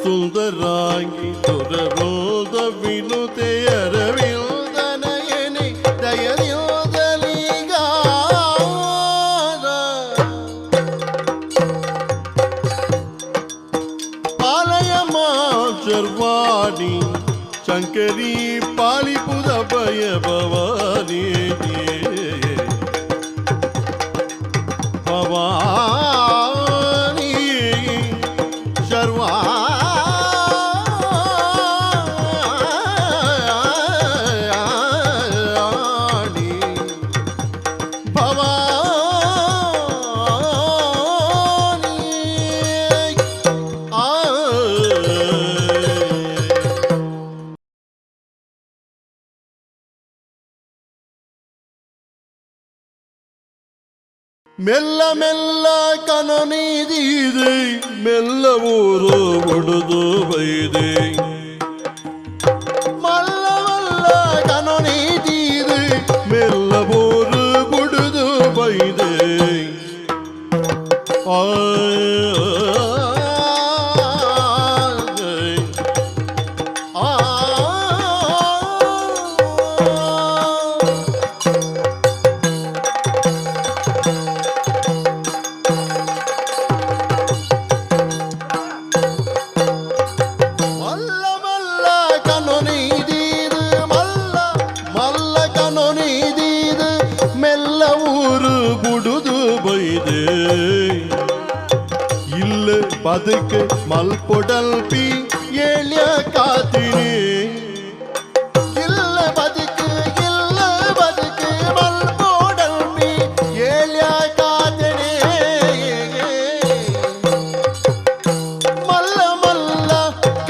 ಸುಂದರಾಂಗಿ ಸುರವೃಂದ ವಿನುತೆಯರವಿಂದ ನಯನಿ ದಯದಿಂದಲೀಗ ಪಾಲಯ ಶರ್ವಾಣಿ ಶಂಕರಿ ಪಾಲಿಪುದ ಭಯ ಭವಾನಿ ಭವಾನಿ ಶರ್ವಾಣಿ ಭವಾನಿ ಆ ಮೆಲ್ಲ ಮೆಲ್ಲ ಕನನೀದಿದೆ ಮೆಲ್ಲ ಊರು ಒಡೆದು ಬೈದೆ ಮಲ್ಲ ಮಲ್ಲ ಕನನೀದಿದೆ ಮೆಲ್ಲ ಊರು ಬುಡುದು ಬೈದೆ ಆ ಆ ಮಲ್ಲ ಮಲ್ಲ ಕನೊನೀದೀದು ಮಲ್ಲ ಮಲ್ಲ ಕನೊನೀದೀದು ಮೆಲ್ಲ ಊರು ಬುಡುದು ಬೈದೆ ಇಲ್ಲ ಬದುಕು ಮಲ್ಪೊಡಲ್ಪಿ ಏಳ್ಯ ಕಾತಿನಿ ಇಲ್ಲ ಬದುಕು ಇಲ್ಲ ಬದುಕು ಮಲ್ಪೊಡಲ್ಪಿ ಏಳ್ಯ ಕಾತಿನಿ ಮಲ್ಲ ಮಲ್ಲ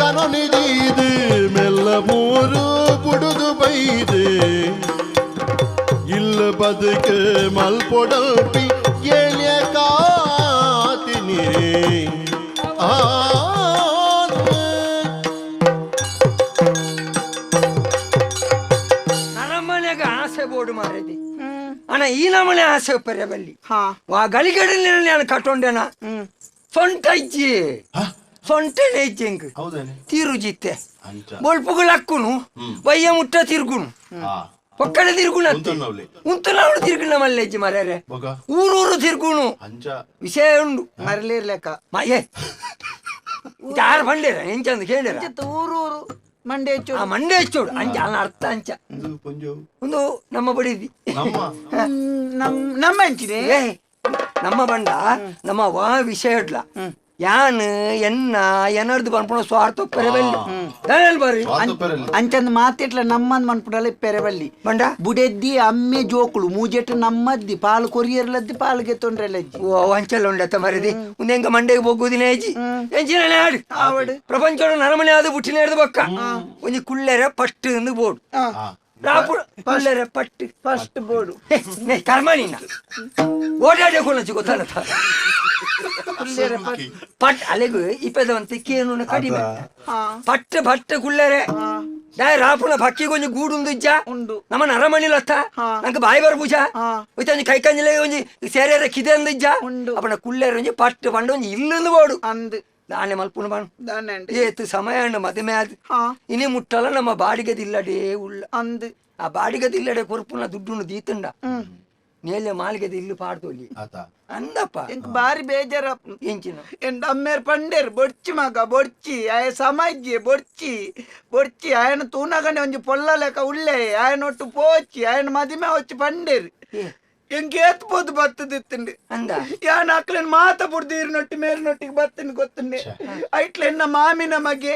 ಕನೊನಿದೀದು ಮೆಲ್ಲ ಮೂರು ಬುಡುದು ಬೈದೆ ಇಲ್ಲ ಬದುಕು ಮಲ್ಪೊಡಲ್ಪಿ ಏಳ್ಯ ಕಾತಿನಿ ಆ ನರಮನೆಗೆ ಆಸೆ ಬೋರ್ಡ್ ಮಾರಿದೆ ಅಣ್ಣ ಈ ನಮನೆ ಆಸೆ ಉಪ್ಪರೆ ಬಲ್ಲಿ ಹಾ ವಾ ಗಲಿಗಡಲಿ ನಾನು ಕಟ್ಟೊಂಡೆನ ಹ್ಮ್ ಸೊಂಟ ಇಜ್ಜಿ ಸೊಂಟನೆ ಇಜ್ಜಿ ಎಂಕ್ ಹೌದೇನೆ ತೀರುಜಿತ್ತೆ ಅಂಚ ಬೊಲ್ಪುಗಳು ಅಕ್ಕುನು ವಯ್ಯ ಮುಟ್ಟ ತಿರ್ಗುನು ಒಕ್ಕಡೆ ತಿರ್ಗುಣ ಉಂತುನವ್ಲೆ. ಉಂತುನವಳು ತಿರ್ಗುಣ ಮಲ್ಲೆಜ್ಜಿ ಮಾರ್ಯಾರೆ ಬೊಗ ಊರೂರು ತಿರ್ಗುನು ಅಂಚ ವಿಷಯ ಉಂಡು ಮರಲಿರ್ಲೆಕ್ಕ ಮ ಏ ಯಾರು ಬಂಡೇರ ಎಂಚಂದು ಕೇಳಿರ ಊರೂರು ಮಂಡೆ ಆ ಮಂಡೆ ಹೆಚ್ಚೋಡು ಅಂಚ ಅಲ್ಲ ಅರ್ಥ ಅಂಚ ಇದು ಪೊಂಜು ಒಂದು ನಮ್ಮ ಬಡಿದಿ ನಮ್ಮ ನಮ್ ನಮ್ಮ ಅಂಚಿದೆ ಏ ನಮ್ಮ ಬಂಡ ನಮ್ಮ ವಾ ವಿಷಯ ಇಡ್ಲ ಯಾನ್ ಎನ್ನ ಎನರ್ದು ಪನ್ಪುಣ ಸ್ವಾರ್ಥ ಪೆರಬಲ್ಲಿ ದಾನೆಲ್ ಬಾರಿ ಸ್ವಾರ್ಥ ಪೆರಲಿ. ಅಂಚಂದ್ ಮಾತಿಟ್ಲ ನಮ್ಮಂದ್ ಮನ್ಪುಡಲ ಪೆರಬಲ್ಲಿ ಬಂಡ ಬುಡೆದ್ದಿ ಅಮ್ಮೆ ಜೋಕುಳು ಮೂಜೆಟ್ಟು ನಮ್ಮದ್ದಿ ಪಾಲು ಕೊರಿಯರ್ಲದ್ದಿ ಪಾಲು ಗೆತ್ತೊಂಡ್ರೆಲಜ್ಜಿ ಓ ಅಂಚಲ್ಲ ಉಂಡತ್ತ ಮರಿದಿ ಉಂದು ಎಂಕ ಮಂಡೆಗೆ ಬೊಗ್ಗುದಿನ ಏಜಿ ಎಂಚಿನ ಆಡು ಆವಡು. ಪ್ರಪಂಚೋಡು ನರಮನೆ ಆದು ಬುಟ್ಟಿನ ಹಿಡ್ದು ಬೊಕ್ಕ ಒಂಜಿ ಕುಳ್ಳೆರೆ ಪಟ್ಟು ಎಂದು ಬೋಡು ಆ, ರಾಪು ಕುಳ್ಳೆರೆ ಪಟ್ಟು ಫಸ್ಟ್ ಬೋರ್ಡು ಹೇ, ನೇ ಕರ್ಮ ನಿನ್ನ ಓಡಾಡಿ ಕೊಲ್ಲಚ್ಚು ಗೊತ್ತಲ್ಲ ಪಟ್ ಅಲೆಗು ಇಪ್ಪದಂತೆ ಕೇನುನ ಕಡಿಮೆ ಹಾ ಪಟ್ಟ ಪಟ್ಟ ಕುಳ್ಳರೆ ಡಾಯ್ ರಾಪುನ ಪಕ್ಕಿ ಕೊಂಚ ಗೂಡುಂದು ಇಜ್ಜ ಉಂಡು. ನಮ್ಮ ನರಮಣಿಲತ್ತ ಹಾ. ನಂಗೆ ಬಾಯಿ ಬರ್ಪುಜ ಹಾ. ಒಂಜಿ ಕೈ ಕಂಜಿಲೆ ಒಂಜಿ ಸೇರೆ ಕಿದೆ ಅಂದು ಇಜ್ಜ ಉಂಡು. ಅಪ್ಪನ ಕುಳ್ಳೇರ ಒಂಜಿ ಪಟ್ಟು ಪಂಡ ಒಂಜಿ ಇಲ್ಲಂದು ಬೋಡು ಅಂದ್ ದಾನೆ ಮಲ್ಪುನ ಬಾಣು ದಾನೆ ಅಂಡ್. ಏತು ಸಮಯ ಅಣ್ಣ ಮದುವೆ ಆದ್ ಹಾ. ಇನಿ ಮುಟ್ಟಲ ನಮ್ಮ ಬಾಡಿಗೆದಿಲ್ಲಡೇ ಉಳ್ಳ ಅಂದ್ ಆ ಬಾಡಿಗೆದಿಲ್ಲಡೆ ಕೊರ್ಪುನ ದುಡ್ಡುನು ದೀತುಂಡ ನೇಲೆ ಮಾಲಿಗೆದ ಇಲ್ಲು ಪಾಡ್ದೊಲಿ ಆತ ಅಂದಪ್ಪ ಎಂಕ್ ಬಾರಿ ಬೇಜಾರಪ್ಪ ಎಂಚಿನ ಎಂಡ್ ಅಮ್ಮೇರ್ ಪಂಡೇರ್ ಬೊಡ್ಚಿ ಮಗ ಬೊಡ್ಚಿ ಆಯ ಸಮಾಜಿ ಬೊಡ್ಚಿ ಬೊಡ್ಚಿ ಆಯನ ತೂನಗನೆ ಒಂಜಿ ಪೊಲ್ಲ ಲೆಕ್ಕ ಉಳ್ಳೆ ಆಯನ ಒಟ್ಟು ಪೋಚಿ ಆಯನ ಮದಿಮೆ ಹೊಚ್ಚಿ ಪಂಡೇರ್ ಏ. ಎಂಕ್ ಏತ್ ಪೋದು ಬತ್ತದಿತ್ತುಂಡು ಅಂದ ಯಾನ್ ಅಕ್ಲೆನ್ ಮಾತ ಬುಡ್ದು ಈರ್ನೊಟ್ಟಿ ಮೇರ್ನೊಟ್ಟಿಗೆ ಬತ್ತುಂಡು ಗೊತ್ತುಂಡೆ ಐಟ್ಲೆ ಎನ್ನ ಮಾಮಿನ ಮಗೆ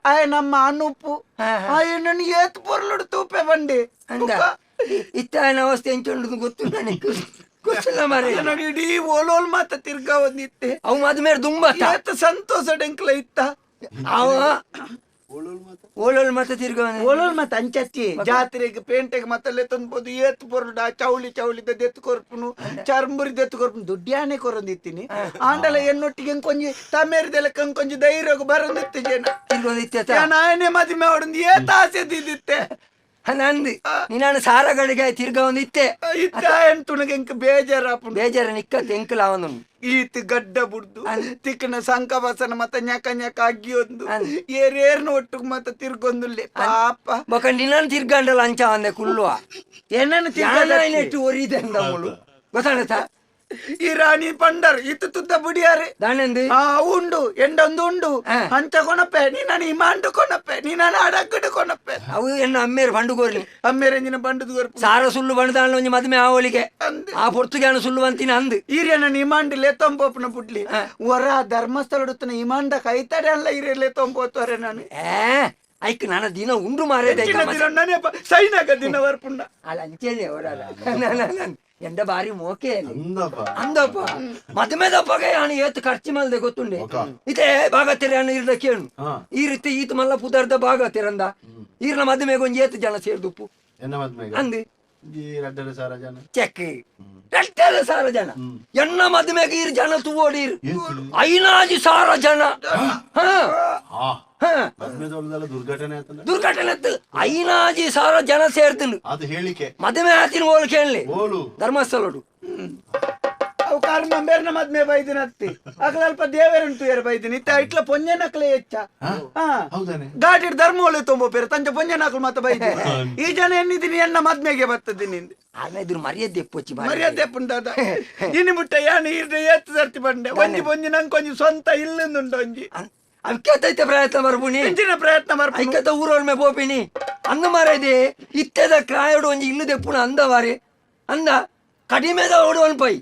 ಆಯ ನಮ್ಮ ಅನುಪು ಹಾ, ಹಾ. ಆಯನನ್ನು ಏತ್ ಪೊರ್ಲುಡು ತೂಪೆ ಬಂಡೆ ಅಂದ ಇತ್ತಾಯನ ಅವಸ್ಥೆ ಎಂಚುಂಡು ಗೊತ್ತುಂಡ ನಿಕ್ಕು ಗೊತ್ತಿಲ್ಲ ಮಾರ್ರೆ ನೋಡಿ ಇಡೀ ಓಲೋಲ್ ಮಾತ ತಿರ್ಗಾ ಒಂದಿತ್ತೆ ಅವು ಮದುವೆ ದುಂಬತ್ತ ಏತ್ ಸಂತೋಷ ಡೆಂಕ್ಲ ಇತ್ತ ಅವ ಓಲೋಲ್ ಮತ್ತೆ ತಿರ್ಗ ಓಲೋಲ್ ಮತ್ತ ಅಂಚತ್ತಿ ಜಾತ್ರೆಗೆ ಪೇಂಟೆಗೆ ಮತ್ತಲ್ಲೇ ತಂದ್ಬೋದು ಏತ್ ಪೊರ್ಲುಡ ಚೌಳಿ ಚೌಳಿದ ದೆತ್ತು ಕೊರ್ಪುನು ಚರ್ಮುರಿ ದೆತ್ತು ಕೊರ್ಪುನು ದುಡ್ಯಾನೆ ಕೊರೊಂದಿತ್ತೀನಿ ಆಂಡಲ ಎನ್ನೊಟ್ಟಿಗೆ ಕೊಂಜಿ ತಮೇರಿದೆಲ್ಲ ಕಂಕೊಂಜಿ ಧೈರ್ಯಗ್ ಬರೊಂದಿತ್ತು ಜನ ತಿರ್ಗೊಂದಿತ್ತ ನಾಯನೇ ಮದಿಮೆ ಅವಡೊಂದು ಏತ್ ಆಸೆ ದಿದ್ದಿತ್ತೆ. ನಂದು ನಿನ್ನ ಸಾರಗಳಿಗೆ ತಿರ್ಗ ಒಂದು ಇತ್ತೆ. ಇತ್ತ ಎಂತುನಗೆ ಎಂಕ್ ಬೇಜಾರಾಪುಂಡು. ಬೇಜಾರ ನಿಕ್ಕತ್ ಎಂಕಲ ಅವನು. ಈತ್ ಗಡ್ಡ ಬುಡ್ದು ತಿಕ್ಕನ ಸಂಕವಾಸನ ಮತ್ತ ನ್ಯಾಕ ನ್ಯಾಕ ಅಗ್ಗಿಯೊಂದು ಅಂದ್. ಏರೇರ್ನ ಒಟ್ಟುಗ್ ಮತ್ತ ತಿರ್ಗೊಂದುಲ್ಲೆ ಪಾಪ. ಬೊಕ ನಿನ್ನನ್ ತಿರ್ಗಂಡಲ ಅಂಚ ಅಂದೆ ಕುಲ್ಲುವ. ಏನನ್ನು ನೆಟ್ಟು ಒರಿದೆ ಅಂದವಳು ಗೊತ್ತಾಣತ. ಈ ರಾಣಿ ಪಂಡರ್ ಇತ್ತು ತುದ್ದ ಬುಡಿಯಾರೆ. ದಾನೆಂದು ಆ ಉಂಡು ಎಂಡೊಂದು ಉಂಡು. ಅಂಚ ಕೊನಪ್ಪೆ ನೀ ಇಮಾಂಡು ಕೊನಪ್ಪೆ ನೀ ನಾನು ಅಡಕ್ಕಡು ಕೊನಪ್ಪೆ. ಅವು ಎನ್ನ ಅಮ್ಮೇರು ಬಂಡು ಕೋರ್ಲಿ. ಅಮ್ಮೇರೆಂಜಿನ ಬಂಡುದು ಕೊರ್ಪು. ಸಾರ ಸುಳ್ಳು ಬಂಡದಾಳ ಒಂಜಿ ಮದುವೆ ಆವಳಿಗೆ. ಅಂದ್. ಆ ಪೊರ್ತುಗಾನ ಸುಳ್ಳು ಅಂತಿನ ಅಂದು. ಈರ್ಯನ ಇಮಾಂಡು ಲೇತೊಂಪೋಪನ ಪುಡ್ಲಿ ವರ ಧರ್ಮಸ್ಥಳ ಇಮಾಂಡ ಕೈತಡೆ ಅಲ್ಲ ಈರ್ಯ ಲೇತೊಂಪೋತವರೆ ನಾನು. ಏ ಐಕ್ ನನ್ನ ದಿನ ಉಂಡು ಮಾರೇ. ನಾನೇ ಸೈನಾಗ ದಿನ ವರ್ಪುಂಡ. ಅಲ್ಲ ಅಂಚೇನೆ ಅವರಲ್ಲ ಎಂದ ಬಾರಿ ಮೋಕೆ ಅಲ್ಲಿ. ಅಂದಪ್ಪ. ಅಂದಪ್ಪ ಮದುಮೆದಪ್ಪಗೆ ನಾನು ಏತ್ ಖರ್ಚು ಮಲ್ದೆ ಗೊತ್ತುಂಡೆ. ಇದೇ ಭಾಗತಿರ ಅನ್ನ ಇರ್ದ ಕೇಳು. ಈ ರೀತಿ ಈತ ಮಲ್ಲ ಪುದರ್ದ ಭಾಗತಿರಂದ ಈರ್ನ ಮದುಮೆಗೆ ಒಂಜಿ ಏತ್ ಜನ ಸೇರ್ದುಪ್ಪು. ಎನ್ನ ಮದ್ಮೆಗೆ ಅಂದು ಈ 2,500 ಜನ. ಚೆಕ್ 2,500 ಜನ ಎನ್ನ ಮದುಮೆಗೆ ಈರ್ ಜನ ತೂವೋಡಿರ್ 5,000 ಜನ. ಹಾ. ಹಾ. ಹಾ. ಮದ್ಮೆದೊಳದೆಲ್ಲ ದುರ್ಘಟನೆ ಆತಂದ್ರೆ ದುರ್ಘಟನೆ 5,000 ಜನ ಸೇರ್ತಿಂಡು. ಅದು ಹೇಳಿಕೆ. ಮದುವೆ ಆತಿನ ಓಲ್ ಕೇಳಲಿ. ಓಲು ಧರ್ಮಸ್ಥಳಡು. ಅವು ಕರ್ಮ ಬೇರ್ನ ಮದ್ಮೆ ಬೈದಿನ ಅತ್ತಿ ಅಗಲಲ್ಪ ದೇವರುಂಟು ಏರ್ ಬೈದಿನ ಇತ್ತ ಇಟ್ಲ ಪೊಂಜನಕ್ಲೆ ಹೆಚ್ಚ. ಹಾ. ಹೌದಾನೆ. ಘಾಟಿಡ್ ಧರ್ಮ ಒಳ್ಳೆ ತೊಂಬ ಪೇರು ತಂಚ ಪೊಂಜನಕ್ಲು ಮತ್ತ ಬೈದಿನ ಈ ಜನ ಎನ್ನಿದ್ದೀನಿ ಎನ್ನ ಮದ್ಮೆಗೆ ಬರ್ತದೆ ನಿಂದು. ಆಮೇಲೆ ಇದ್ರ ಮರ್ಯಾದೆ ಪೊಚ್ಚಿ ಮರ್ಯಾದೆ ಪುಂಡಾದ ಇನಿ ಮುಟ್ಟ ಯಾನು ಈರ್ದ ಏತ್ ಸರ್ತಿ ಬಂಡೆ ಒಂಜಿ ಒಂಜಿ ನಂಗೆ ಒಂಜಿ ಸ್ವಂತ ಇಲ್ಲಂದುಂಡು ಒಂಜಿ. ಐಕ್ಯತೈತೆ ಪ್ರಯತ್ನ ಬರ್ಪುನಿ. ಇಂಚಿನ ಪ್ರಯತ್ನ ಬರ್ಪುನಿ. ಐಕ್ಯತ ಊರೊಳ್ಮೆ ಪೋಪಿನಿ ಅಂದ ಮಾರೈದೆ ಇತ್ತೆದ ಕ್ರಾಯಡು ಒಂಜಿ ಇಲ್ಲು ದೆಪ್ಪುನ ಅಂದ ವಾರೆ ಅಂದ ಕಡಿಮೆದ ಓಡು ಅನ್ಪೈ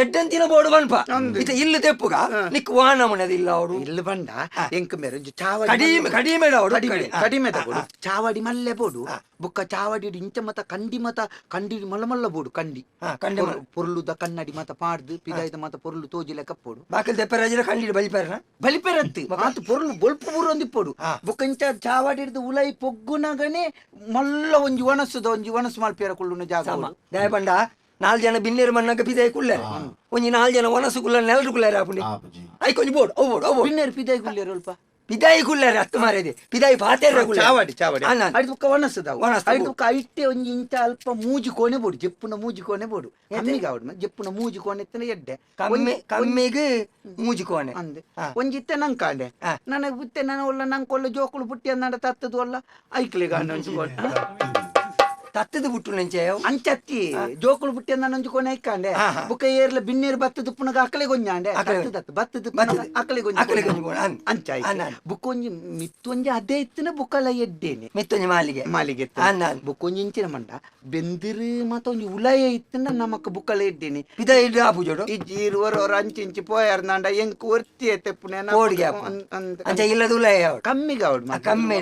ಎಡ್ಡಂತಿನ ಬೋಡು ಅನ್ಪ ಇತ್ತೆ ಇಲ್ಲು ತೆಪ್ಪುಗ ನಿಕ್ ವಾನ ಮುನದ ಇಲ್ಲ ಅವಡು. ಇಲ್ಲು ಬಂಡ ಎಂಕ್ ಮೇರೆ ಒಂಜಿ ಚಾವಡಿ ಕಡಿಮೆ ಕಡಿಮೆ ಅವಡು. ಕಡಿಮೆ ಕಡಿಮೆ ತಗೋಡು ಚಾವಡಿ ಮಲ್ಲೆ ಬೋಡು ಬುಕ್ಕ ಚಾವಡಿ ಇಂಚ ಮತ ಕಂಡಿ ಮತ ಕಂಡಿ ಮಲ್ಲ ಮಲ್ಲ ಬೋಡು ಕಂಡಿ. ಕಂಡಿ ಮಲ್ಲ. ಪೊರ್ಲುದ ಕನ್ನಡಿ ಮತ ಪಾಡ್ದು ಪಿದಾಯ್ದ ಮತ ಪೊರ್ಲು ತೋಜಿ ಲೆಕ್ಕ ಪೋಡು. ಬಾಕಲ್ ತೆಪ್ಪರಾಜಿನ ಕಂಡಿ ಬಲಿಪೇರನ ಬಲಿಪೆರತ್ತಿ ಮಾತು ಪೊರ್ಲು ಬೊಲ್ಪು ಬೂರು ಒಂದಿಪ್ಪೋಡು ಬುಕ್ಕ ಇಂಚ ಚಾವಡಿ ಹಿಡ್ದು ಉಲೈ ಪೊಗ್ಗುನಗನೆ ಮಲ್ಲ ಒಂಜಿ ಒಣಸುದ ಒಂಜಿ ಒಣಸು ಮಲ್ಪೇರ ಕುಳ್ಳುನ ಜಾಗ ಬೋಡು. ದಯ ಬಂಡ ನಾಲ್ ಜನ ಬಿನ್ನೇರು ಮಣ್ಣಾಗ ಪಿದಾಯಿ ಕುಲ್ಲಾರೆ ಒಂಜಿ ನಾಲ್ ಜನ ಒಣಸು ಕುಲ್ಲ ನೆಲರು ಕುಲ್ಲಾರೆ ಆಪುಂಡಿ. ಆಪುಜಿ. ಐಕ್ ಒಂಜಿ ಬೋಡು ಅವು ಬೋಡು ಅವು ಬೋಡು. ಬಿನ್ನೇರು ಪಿದಾಯಿ ಕುಲ್ಲೇರು ಅಲ್ಪ ಪಿದಾಯಿ ಕುಲ್ಲಾರೆ ಅತ್ತು ಮಾರೇದೆ ಪಿದಾಯಿ ಪಾತೇರ ಕುಲ್ಲಾರೆ. ಚಾವಡಿ ಚಾವಡಿ ಅಲ್ಲ. ಐದು ಬುಕ್ಕ ಒಣಸುದವು ಒಣಸುದ ಐದು ಬುಕ್ಕ ಐಟೆ ಒಂಜಿ ಇಂಚ ಅಲ್ಪ ಮೂಜಿ ಕೋಣೆ ಬೋಡು ಜೆಪ್ಪುನ ಮೂಜಿ ಕೋಣೆ ಬೋಡು ಕಮ್ಮಿಗೆ ಆವಡು ಜೆಪ್ಪುನ ಮೂಜಿ ಕೋಣೆ ಇತ್ತನ ಎಡ್ಡೆ ಕಮ್ಮಿ ಕಮ್ಮಿಗೆ ಮೂಜಿ ಕೋಣೆ ಅಂದೆ ಒಂಜಿ ಇತ್ತೆ ನಂಕಾಂಡೆ ನನಗೆ ಬುತ್ತೆ ನನ್ನ ಒಲ್ಲ ನಂಕೊಲ್ಲ ಜೋಕುಳು ಪುಟ್ಟಿ ಅಂದಾಂಡ ತತ್ತದು ಒಲ್ಲ ಐಕ್ಲಿಗ ಒಂಜಿ ಕೋಣೆ ತತ್ತದ ಬುಟ್ಟು ನಂಚೆ ಅಂಚತ್ತಿ ಜೋಕುಳು ಪುಟ್ಟಿ ಅಂದಾಂಡ ಒಂಜಿ ಕೋಣೆ ಐಕಾಂಡೆ ಬುಕ್ಕ ಏರ್ಲ ಬಿನ್ನೇರು ಬತ್ತದ ಪುನಗ ಅಕಲೆ ಗೊಂಜಾಂಡೆ ತತ್ತದ ಬತ್ತದ ಪುನಗ ಅಕಲೆ ಗೊಂಜಿ ಅಕಲೆ ಗೊಂಜಿ ಕೋಣೆ ಅಂದ್. ಅಂಚ ಅನ್ನ. ಬುಕ್ಕ ಒಂಜಿ ಮಿತ್ತೊಂಜಿ ಅದೇ ಇತ್ತಿನ ಬುಕ್ಕಲ ಎಡ್ಡೇನೆ ಮಿತ್ತೊಂಜಿ ಮಾಲಿಗೆ ಮಾಲಿಗೆ ಅನ್ನ. ಬುಕ್ಕ ಒಂಜಿ ಇಂಚಿನ ಮಂಡ ಬೆಂದಿರು ಮತ್ತ ಒಂಜಿ ಉಲಯ ಇತ್ತಿನ ನಮಕ್ ಬುಕ್ಕಲ ಎಡ್ಡೇನೆ ಪಿದಾಯಿ ಇಡ್ಡು ಆಪುಜೋಡು ಇಜ್ಜಿ ಇರುವರು ಅವ್ರು ಅಂಚಿ ಇಂಚಿ ಪೋಯಾರ್ ನಾಂಡ ಎಂಕ್ ಒರ್ತಿ ತೆಪ್ಪುನೆ ಕೋಡಿಗೆ ಆಪು. ಅಂಚ ಇಲ್ಲದ ಉಲಯ ಆವಡು. ಕಮ್ಮಿಗೆ ಅವಡು ಕಮ್ಮಿ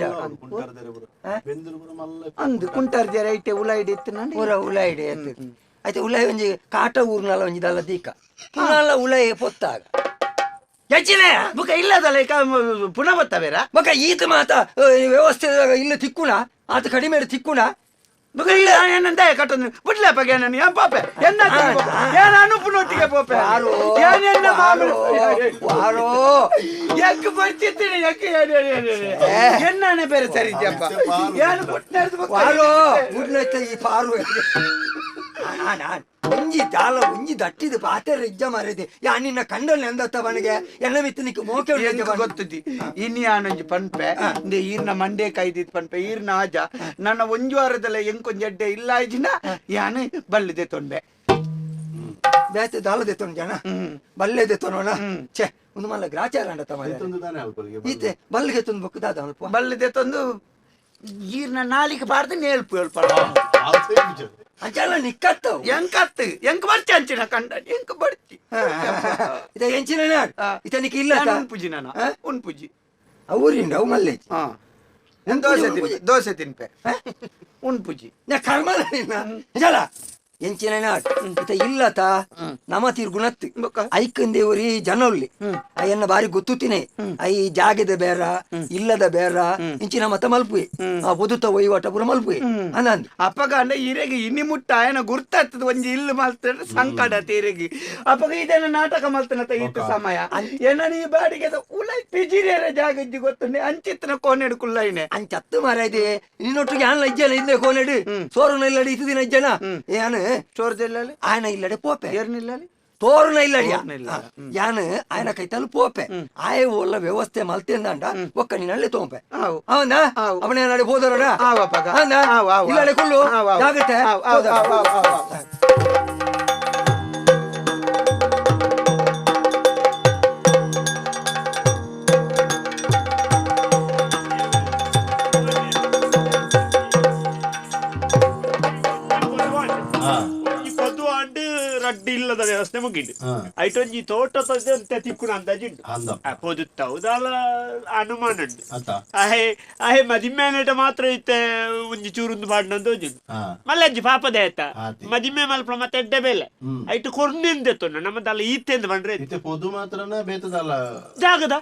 ಬೆಂದರು ಪೂರ ಮಲ್ಲ ಅಂದು ಕುಂಟಾರ್ ಜರ ಐಟೆ ಉಲಾಯಿಡ್ ಇತ್ತು ನಾಂಡ ಪೂರ ಉಲಾಯಿಡೆ ಎತ್ತು ಐತೆ ಉಲಾಯಿ ಒಂಜಿ ಕಾಟ ಊರ್ನಲ ಒಂಜಿ ದಲ್ಲ ದೀಕ ಪುನಲ ಉಲಾಯಿ ಪೊತ್ತಾಗ ಹೆಚ್ಚಿನ ಬುಕ್ಕ ಇಲ್ಲದಲ್ಲ ಈಗ ಪುನಃ ಬತ್ತವೇರ. ಬೊಕ ಈತ ಮಾತ ವ್ಯವಸ್ಥೆ ಇಲ್ಲ ತಿಕ್ಕುಣ ಆತ ಕಡಿಮೆ ತಿಕ್ಕುಣ. ಬುಕ್ಕ ಇಲ್ಲ ಏನಂದ ಕಟ್ಟೊಂದು ಬುಡ್ಲೆ ಪಗೆ ನಾನು ಏನ್ ಪಾಪೆ ಎನ್ನ ಏನ ಅನುಪುನೊಟ್ಟಿಗೆ ಪೋಪೆ ವಾರೋ ಏನೆನ್ನ ಮಾಮೂಲು ವಾರೋ ಯಾಕೆ ಬರ್ತಿದ್ದೀನಿ ಯಾಕೆ ಎನ್ನಾನೆ ಬೇರೆ ಸರಿ ಜಪ್ಪ ಏನು ಪುಟ್ಟನಾರ್ದು ಬುಕ್ಕ ವಾರೋ ಗುಡ್ಲೈತ ಈ ಪಾರು ಒಂಜಿ ದಾಲ ಒಂಜಿ ದಟ್ಟಿದ ಪಾತೆರ ಇಜ್ಜ ಮಾರಿದೆ ಯಾ ನಿನ್ನ ಕಂಡಲ್ ಎಂದತ್ತ ಬನಗೆ ಎನ್ನ ಮಿತ್ತು ನಿಕ್ ಮೋಕೆ ಉಂಡು ಎಂಕ್ ಗೊತ್ತುದಿ ಇನಿ ಆನೊಂಜಿ ಪನ್ಪೆ ಇಂದೆ ಈರ್ನ ಮಂಡೆ ಕೈದಿತ್ ಪನ್ಪೆ ಈರ್ನ ಆಜ ನನ್ನ ಒಂಜಿ ವಾರದಲ್ಲ ಎಂಕೊಂಜಿ ಅಡ್ಡೆ ಇಲ್ಲ ಆಯ್ಜಿನ ಯಾನು ಬಲ್ಲಿದೆ ತೊಂಬೆ. ಬೇತೆ ದಾಲ ದೆತ್ತೊಂಡು ಜನ ಬಲ್ಲೆ ದೆತ್ತೊನೋಣ ಛೇ ಒಂದು ಮಲ್ಲ ಗ್ರಾಚಾರ ಅಂಡತ್ತ ಮಾರ್ರೆ. ಎತ್ತೊಂದು ತಾನೆ ಅಲ್ಪರಿಗೆ ಈತೆ ಬಲ್ಲಿಗೆ ತಂದು ಬೊಕ್ಕದಾದ ಅಲ್ಪ ಬಲ್ಲಿದೆ ತಂದು ಈರ್ನ ನಾಲಿಗೆ ಬಾರ್ದು ನೇಲ್ಪು ಹೇಳ್ಪ. ಅಂಚೆಲ್ಲ ನಿಕ್ಕತ್ತವು. ಎಂಕತ್ತು ಎಂಕ್ ಬರ್ಚಿ ಅಂಚಿನ ಕಂಡ ಎಂಕ್ ಬರ್ಚಿ. ಇತ ಎಂಚಿನ ಇತ ನಿಕ್ ಇಲ್ಲ ನಾನು ಉನ್ಪುಜಿ ನಾನು ಉನ್ಪುಜಿ. ಊರಿಂದ ಅವು ಮಲ್ಲೆ. ಹಾ ದೋಸೆ ತಿನ್ಪೆ ದೋಸೆ ತಿನ್ಪೆ ಉನ್ಪುಜಿ. ನಾ ಕರ್ಮ ನಿನ್ನ ಜಲ ಎಂಚಿನ ಇತ್ತ ಇಲ್ಲತ ನಮ ತಿರ್ಗುಣತ್ತು ಐಕಂದೇವರಿ ಜನೊಲ್ಲಿ ಅಯ್ಯನ್ನ ಬಾರಿ ಗೊತ್ತುತ್ತಿನೇ I ಜಾಗದ ಬೇರ ಇಲ್ಲದ ಬೇರ ಇಂಚಿನ ಮತ ಮಲ್ಪುವೆ ಆ ಬದುತ ವಹಿವಾಟ ಪೂರ ಮಲ್ಪುವೆ ಅನಂದ್ ಅಪ್ಪಗ ಅಂಡ ಇರೆಗೆ ಇನಿ ಮುಟ್ಟ ಆಯನ ಗುರ್ತಾಗ್ತದ ಒಂಜಿ ಇಲ್ಲು ಮಲ್ತಂದ್ರೆ ಸಂಕಟ ತೀರೆಗೆ ಅಪ್ಪಗ ಇದನ್ನ ನಾಟಕ ಮಲ್ತನತ ಇತ್ತು ಸಮಯ ಏನ ಈ ಬಾಡಿಗೆ ಉಲೈ ಪಿಜಿರಿಯರ ಜಾಗ ಇಜ್ಜಿ ಗೊತ್ತುಂಡೆ ಅಂಚಿತ್ತನ ಕೋನೆಡು ಕುಲ್ಲೈನೆ ಅಂಚತ್ತು ಮಾರಾಯ್ದೆ ನಿನ್ನೊಟ್ಟಿಗೆ ಆನ್ಲ ಇಜ್ಜನ ಹಿಂದೆ ಕೋನೆಡು ಸೋರುನ ಇಲ್ಲಡೆ ಇತ್ತು ದಿನ ಇಜ್ಜನ ಏನು ಚೋರ್ಜೆಲ್ಲಲ್ಲಿ ಆಯನ ಇಲ್ಲಡೆ ಪೋಪೆ ಏರ್ನಿಲ್ಲಲ್ಲಿ ತೋರುನ ಇಲ್ಲಡಿಯ ತೋರುನ ಇಲ್ಲ. ಯಾನು ಆಯನ ಕೈತಲ್ ಪೋಪೆ ಆಯ ಒಲ್ಲ ವ್ಯವಸ್ಥೆ ಮಲ್ತೆಂದಾಂಡ ಒಕ್ಕ ನೀನಲ್ಲಿ ತೋಂಪೆ ಆವು. ಅವನ ಆವು. ಅವನ ನಾಳೆ ಹೋದರಡ ಆವು ಅಪ್ಪಗ. ಅವನ ಆವು, ಆವು, ಇಲ್ಲಡೆ ಕುಲ್ಲು ಆವು, ಆವು. ಜಾಗ್ರತೆ ಆವು, ಆವು, ಹೋದರ. ಆವು, ಆವು, ಆವು. ಈ ಪದು ಆಂಡ್ ರಡ್ಡಿ ಇಲ್ಲದ ವ್ಯವಸ್ಥೆ ಮುಗಿಂಡು ಹಾ. ಐಟೊಂಜಿ ತೋಟ ಅಂತ ತಿಕ್ಕುನ ಅಂದಾಜುಂಡು ಅಂದ. ಪೊದುತ್ತೌದಾಲ ಅನುಮಾನ ಉಂಡು ಅತ್ತ ಅಹೆ ಅಹೆ ಮದಿಮ್ಯಾನೇಟ ಮಾತ್ರ ಇತ್ತೆ ಒಂಜಿ ಚೂರುಂದು ಪಾಡ್ನಂದು ಒಂಜುಂಡು ಹಾ. ಮಲ್ಲಜ್ಜಿ ಪಾಪದ ಆಯ್ತ ಆತಿ. ಮದಿಮೆ ಮಲ್ಪ ಮತ್ತೆ ಎಡ್ಡೆ ಬೇಲೆ ಹ್ಮ್. ಐಟು ಕೊರ್ನಿಂದೆತ್ತೊನ್ನ ನಮ್ಮದಲ್ಲ ಈತೆಂದು ಬಂಡ್ರೆ ಇತ್ತೆ ಪೊದು ಮಾತ್ರನ ಬೇತದಲ್ಲ ಜಾಗದ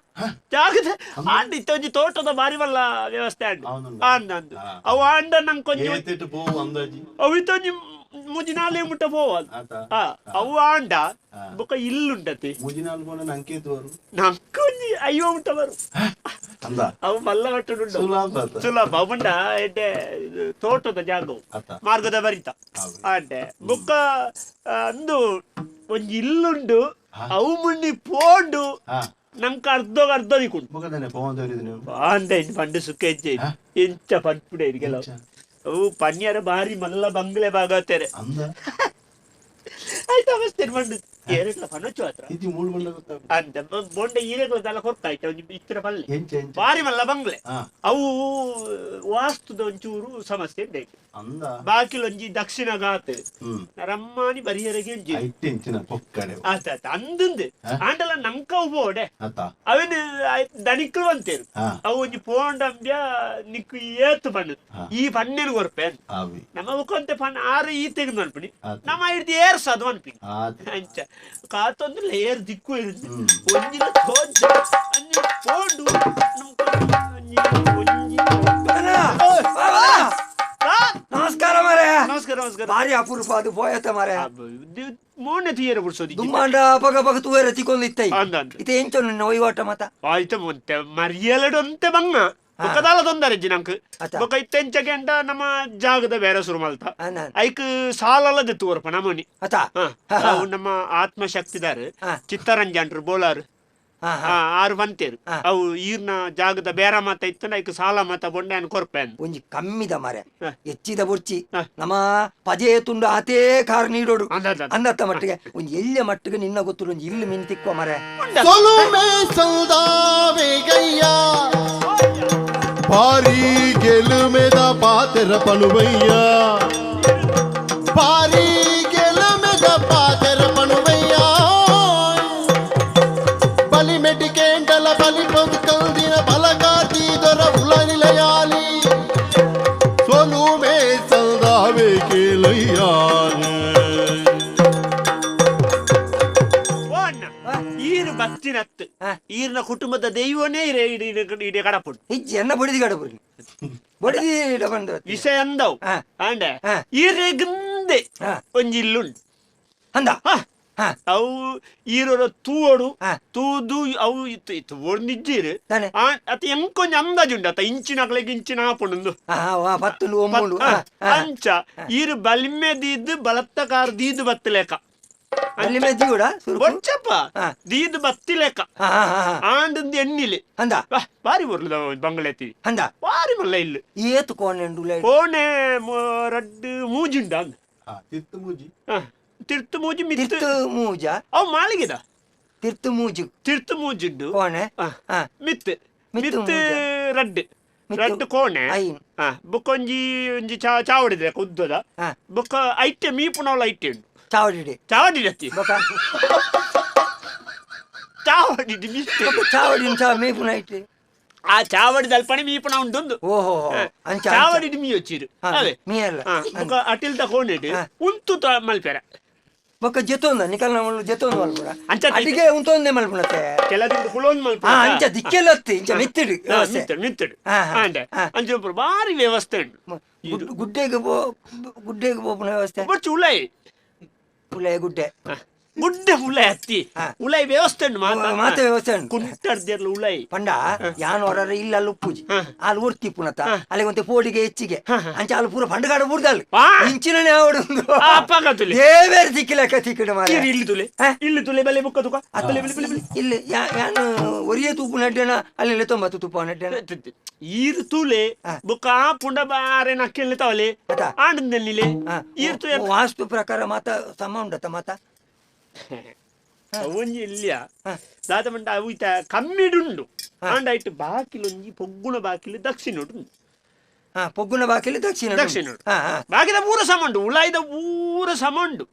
ಜಾಗದ ಆಂಡ್ ಇತ್ತೆ ಒಂಜಿ ತೋಟದ ಬಾರಿ ಮಲ್ಲ ವ್ಯವಸ್ಥೆ ಆಂಡ್ అవునుండు. ಆಂಡ್ ಅಂದು ಹಾ. ಅವು ಆಂಡ ನಂಗೆ ಕೊಂಚ ಏತಿಟ್ಟು ಪೋವು ಅಂದಾಜಿ ಅವು ಇತ್ತೊಂಜಿ ಮೂಜಿ ನಾಲೆ ಮುಟ್ಟ ಪೋವದು ಆತ ಆ, ಅವು ಆಂಡ ಹಾ. ಬೊಕ್ಕ ಇಲ್ಲುಂಡತಿ ಮೂಜಿನಾಲ್ ಪೋಣ ನಂಕೇತು ಅವರು ನಂಗೆ ಒಂಜಿ ಅಯ್ಯೋ ಮುಟ್ಟ ಬರು ಅಂದ ಅವು ಮಲ್ಲ ಮಟ್ಟುಂಡು ಸುಲಭ ಆತ. ಸುಲಭ ಅವುಂಡ ಎಡ್ಡೆ ಇದು ತೋಟದ ಜಾಗವು ಆತ. ಮಾರ್ಗದ ಬರಿತ ಹೌದು. ಆಂಡೆ ಬೊಕ್ಕ ಅಂದು ಒಂಜಿ ಇಲ್ಲುಂಡು ಅವು ಮುಣ್ಣಿ ಪೋಂಡು ಹಾ ನಂಗೆ ಅರ್ಧ ಅರ್ಧ ದಿಕ್ಕುಂಡು ಮುಖದನೆ ಪೋವಂದವರಿದು ನೀವು ಬಾಂದ ಇನ್ನು ಪಂಡು ಸುಖ ಹೆಜ್ಜೆ ಹಾ? ಎಂಚ ಪನ್ಪುಡೆ ಕೆಲವು ಎಂಚ? ಅವು ಪನ್ಯರ ಬಾರಿ ಮಲ್ಲ ಬಂಗ್ಲೆ ಭಾಗವತಾರೆ ಅಂದ ಆಯ್ತು ಅವಸ್ಥೆ ಪಂಡು ಏರೆಗ್ಲ ಪನೊಚ್ಚು ಹತ್ರ ಇಜ್ಜಿ ಮೂಳು ಬಂಡ ಗೊತ್ತಾಗ ಅಂತ ಬೊಂಡ ಈರೆಗ್ಲ ದಲ ಕೊರ್ತ ಆಯ್ತು ಒಂಜಿ ಇತ್ತರ ಪಲ್ಲೆ ಎಂಚ ಎಂಚ ಬಾರಿ ಮಲ್ಲ ಬಂಗ್ಲೆ ಹಾ. ಅವು ವಾಸ್ತುದ ಒಂಚೂರು ಸಮಸ್ಯೆ ಉಂಟು ಅಂದ ಬಾಕಿಲೊಂಜಿ ದಕ್ಷಿಣ ಗಾತ್ ಹ್ಮ್ ರಮ್ಮಾನಿ ಬರಿಯರಿಗೆ ಒಂಜಿ ಐಟ್ ಇಂಚಿನ ಪೊಕ್ಕಡೆ ಆತ ಆತ ಅಂದಂದು ಹಾ? ಆಂಡಲ ನಂಕ ಬೋಡೆ ಆತ ಅವನು ದನಿಕ್ಲು ಅಂತೇರು ಹಾ. ಅವು ಒಂಜಿ ಪೋಂಡಂಬ್ಯ ನಿಕ್ಕು ಏತು ಪಣ್ಣು ಹಾ. ಈ ಪಣ್ಣೆನು ಕೊರ್ಪೆ ಆವಿ ನಮ್ಮ ಮುಖಂತೆ ಪಣ್ಣ ಆರು ಈ ತೆಗೆದು ಅನ್ಪಿಣಿ ಆತ. ನಮ್ಮ ಹಿಡ್ದು ಏರ್ಸ ಅದು ಅನ್ಪಿಣಿ ಆತ ಅಂಚ ಕಾತೊಂದು ಲೇಯರ್ ದಿಕ್ಕು ಇರುದು ಹ್ಮ್. ಒಂಜಿನ ತೋಜ ಅಂಜಿ ಪೋಂಡು ನಮ್ಗೆ ಒಂಜಿ ಒಂಜಿ ಅಣ್ಣ, ಬಾ, ಬಾ. ಆ! ನಮಸ್ಕಾರ ಮಾರ್ರೆ ನಮಸ್ಕಾರ ನಮಸ್ಕಾರ ಬಾರಿ ಅಪರೂಪ ಅದು ಪೋಯತ ಮಾರ್ರೆ ಮೋನೆ ತುಯ್ಯರ ಬಿಡ್ಸೋದು ದುಮ್ಮಾಂಡ ಪಗ ಪಗ ತೂವೆರ ತಿಕ್ಕೊಂದು ಇತ್ತೈ ಅಂದ ಅಂದ. ಇತ್ತೆ ಎಂಚ ನಿನ್ನ ವಹಿವಾಟ ಮತ ಆಯ್ತು ಮುಂತೆ ಮರಿಯಲಡೊಂತೆ ಬಂಗ ಬೊಕದಾಲ ತೊಂದರೆ ಇಜ್ಜಿ ನಂಕ್ ಅತ್ತ. ಬೊಕ ಇತ್ತೆಂಚ ಗೆಂಡ ನಮ್ಮ ಜಾಗದ ಬೇರೆ ಶುರು ಮಲ್ತ ಅನ್ನ. ಐಕ್ ಸಾಲಲ್ಲ ದೆತ್ತು ಕೊರ್ಪ ನಮನಿ ಅತ್ತ ಹಾ. ಅವು ನಮ್ಮ ಆತ್ಮಶಕ್ತಿದಾರು ಹಾ. ಚಿತ್ತರಂಜನ್ರು ಬೋಲಾರು ಹಾ, ಹಾ. ಆರು ಬಂತೇರು ಹಾ. ಅವು ಈರ್ನ ಜಾಗದ ಬೇರೆ ಮಾತ ಇತ್ತು ಐಕ್ ಸಾಲ ಮಾತ ಬೊಂಡೆ ಅನ್ ಕೊರ್ಪೆ ಅಂದ್. ಒಂಜಿ ಕಮ್ಮಿದ ಮಾರೆ ಹಾ. ಹೆಚ್ಚಿದ ಬೊರ್ಚಿ ಹಾ. ನಮ್ಮ ಪಜೆ ತುಂಡು ಆತೇ ಕಾರ್ ನೀಡೋಡು ಅಂದ, ಅಂದ, ಅಂದ. ಅಂದತ್ತ ಮಟ್ಟಿಗೆ ಒಂಜಿ ಎಲ್ಲಿಯ ಮಟ್ಟಿಗೆ ನಿನ್ನ ಗೊತ್ತು ಒಂಜಿ ಇಲ್ಲು ಮಿನ್ ತಿಕ್ಕುವ ಮಾರೆ ಸೊಲುಮೆ ಸಲ್ದಾವೆಗಯ್ಯ ಭಾರಿ ಗೆಲುಮೆದ ಪಾತೆರ ಪಣುವಯ್ಯ ಭಾರಿ ಗೆಲುಮೆದ ಪಾತೆರ ಪಣುವಯ್ಯ ಬಲಿಮೆಟಿ ಕೇಂಡಲ ಬಲಿ ಕಲ್ದಿನ ಬಲಗಾತಿ ದೊರ ಉಲ ನಿಲಯಾಲಿ ಸೊಲುಮೆ ಸಲ್ದಾವೆ ಕೇಳಯ್ಯ ಓ ಅಣ್ಣ ಈರು ಭಕ್ತಿನತ್ತು ಹಾ. ಈರ್ನ ಕುಟುಂಬದ ದೈವನೇ ಇರೆ ಇಡೀ ಇಡೀ ಕಡಪುಡು ಇಜ್ಜಿ ಎನ್ನ ಬಡಿದಿ ಗಡಬುರಿ ಬಡಿದಿ ಬಂದು ವಿಷಯ ಅಂದವು ಹಾ. ಆಂಡೆ ಹಾ. ಈರೆಗಿಂದೆ ಹಾ. ಒಂಜಿ ಇಲ್ಲುಂಡು ಅಂದ ಹಾ. ಹಾ ಅವು ಈರೋರ ತೂವೋಡು ಹಾ. ತೂದು ಅವು ಇತ್ತು ತೂವೋಡು ನಿಜ್ಜಿರು ತಾನೆ. ಅತ ಎಂಕೊಂಜಿ ಅಂದಾಜುಂಡು ಅತ ಇಂಚಿನ ಅಕ್ಲೆಗ್ ಇಂಚಿನ ಆಪುಂಡು ಹಾ ಹಾ ಪತ್ತುಂಡು ಒಂಬುಂಡು ಹಾ, ಹಾ. ಅಂಚ ಈರು ಬಲಿಮೆ ದೀದ್ದು ಬಲತ್ತಕಾರ ದೀದು ಬತ್ತಲೇಕ ಅಲ್ಲಿ ಮೆಜ್ಜಿ ಕೂಡ ಸುರುಕು ಬೊಚ್ಚಪ್ಪ ಹಾ. ದೀದು ಬತ್ತಿಲೇಕ ಹಾ ಹಾ ಹಾ ಹಾ. ಆಂಡಂದು ಎಣ್ಣಿಲೆ ಅಂದ ಬಾರಿ ಬರ್ಲದ ಬಂಗ್ಲೆತಿ ಅಂದ ಬಾರಿ ಮಲ್ಲ ಇಲ್ಲು ಏತು ಕೋಣೆಂಡು ಕೋಣೆ ರಡ್ಡು ಮೂಜುಂಡ ಅಂದ್ ಹಾ ತಿತ್ತು ಮೂಜಿ ಹಾ, ತಿರ್ತು ಮೂಜಿ ಮಿತ್ತು ತಿರ್ತು ಮೂಜ ಅವು ಮಾಳಿಗೆದ ತಿರ್ತು ಮೂಜು ತಿರ್ತು ಮೂಜುಂಡು ಕೋಣೆ ಹಾ. ಹಾ ಮಿತ್ತು ಮಿತ್ತು ಮಿತ್ತು ಮೂಜ. ರಡ್ಡು ಮಿತ್ತು. ರಡ್ಡು ಕೋಣೆ ಐನ್. ಹಾ, ಬೊಕ್ಕೊಂಜಿ ಒಂಜಿ ಚಾವಡಿದೆ ಉದ್ದದ ಹಾ. ಬೊಕ್ಕ ಐಟೆ ಮೀಪುನವಳ ಐಟೆ ಉಂಡು ಚಾವಡಿ ಚಾವಡಿ ಅತ್ತಿ ಬೊಕ ಚಾವಡಿ ಮಿಸ್ಟೆ ಬೊಕ ಚಾವಡಿ ಚಾ ಮೇಪುನ ಐಟ್ ಆ ಚಾವಡಿ ದಲ್ಪಣಿ ಮೀಪಣ ಉಂಟೊಂದು. ಓಹೋ, ಅಂಚ. ಚಾವಡಿ ಮೀ వచ్చిರು. ಅದೇ. ಮೀಯಲ್ಲ. ಬೊಕ ಅಟಿಲ್ದ ಕೋಣೆಡ್ ಉಂತು ಮಲ್ಪೆರ. ಬೊಕ್ಕ ಜೆತೊಂದ ನಿಕಲ್ನ ಜೆತೊಂದು ಮಲ್ಪುಣ. ಅಂಚ. ಅಡಿಗೆ ಉಂತೊಂದೆ ಮಲ್ಪುಣತೆ. ಕೆಲ ದಿನ ಕುಲೋನ್ ಮಲ್ಪುಣ. ಅಂಚ ದಿಕ್ಕೆಲ್ಲತ್ತಿ ಇಂಚ ಮಿತ್ತಿಡು ವ್ಯವಸ್ಥೆ. ಮಿತ್ತಡು ಮಿತ್ತಡು. ಹಾ, ಹಾ. ಅಂಡೆ. ಹಾ. ಅಂಚ ಬಾರಿ ವ್ಯವಸ್ಥೆ ಉಂಟು. ಗುಡ್ಡೆಗೆ ಪೋ, ಗುಡ್ಡೆಗೆ ಪೋಪುನ ವ್ಯವಸ್ಥೆ. ಬೊಚ್ಚು ಉಲೈ. ಉಲೈ ಗುಡ್ಡೆ. ಗುಡ್ಡೆ ಉಲೈ ಅತ್ತಿ. ಉಲೈ ವ್ಯವಸ್ಥೆ ಉಂಟು ಮಾತ. ಮಾತ ವ್ಯವಸ್ಥೆ ಉಂಟು. ಕುಂಟರ್ದೆರ್ಲ ಉಲೈ. ಪಂಡ ಯಾನ್ ಹೊರರ ಇಲ್ಲ ಅಲ್ಲಿ ಉಪ್ಪುಜಿ ಅಲ್ಲಿ ಒರ್ತಿ ಪುನತ ಅಲ್ಲಿ ಒಂತೆ ಪೋಡಿಗೆ ಹೆಚ್ಚಿಗೆ ಅಂಚ ಅಲ್ಲಿ ಪೂರ ಪಂಡಗಾಡ ಬುಡ್ದಲ್. ಇಂಚಿನನೇ ಆವಡು. ಅಪ್ಪಗ ತುಲೆ. ದೇವೇರ್ ತಿಕ್ಕಿಲೆಕ್ಕ ತಿಕ್ಕಿಡು ಮಾರೆ. ಇಲ್ಲಿ ತುಲೆ. ಇಲ್ಲಿ ತುಲೆ ಬಲೆ ಬುಕ್ಕ ತುಕ ಬಲೆ ಬಲೆ ಬಲೆ ಬಲೆ. ಇಲ್ಲಿ ಯಾನ್ ಒರಿಯೇ ತೂಪು ನಡ್ಡೆನ ಅಲ್ಲಿ ತೊಂಬತ್ತು ತುಪ್ಪ ನಡ್ಡೆನ. ಈರ್ ತುಲೆ ಬುಕ್ಕ ಆ ಪುಂಡ ಬಾರೆ ನಕ್ಕೆಲ್ಲ ತವಲೆ. ಅತಾ. ಆಂಡಂದೆಲ್ಲಿಲೆ ಈರ್ ತು. ವಾಸ್ತು ಪ್ರಕಾರ ಮಾತ ಸಮ ಉಂಡತ ಮಾತ. ಒಂಜಿ ಇಲ್ಲಿಯ ದಾದ ಮಂಡ ಅವು ಇತ ಕಮ್ಮಿಡುಂಡು. ಆಂಡ ಇಟ್ಟು ಬಾಕಿಲು ಒಂಜಿ ಪೊಗ್ಗುಣ ಬಾಕಿಲು ದಕ್ಷಿಣ ಉಂಟು. ಪೊಗ್ಗುಣ ಬಾಕಿಲು ದಕ್ಷಿಣ. ದಕ್ಷಿಣ. ಬಾಕಿದ ಪೂರ ಸಮ ಉಂಟು, ಉಲಾಯ್ದ ಪೂರ ಸಮ ಉಂಟು.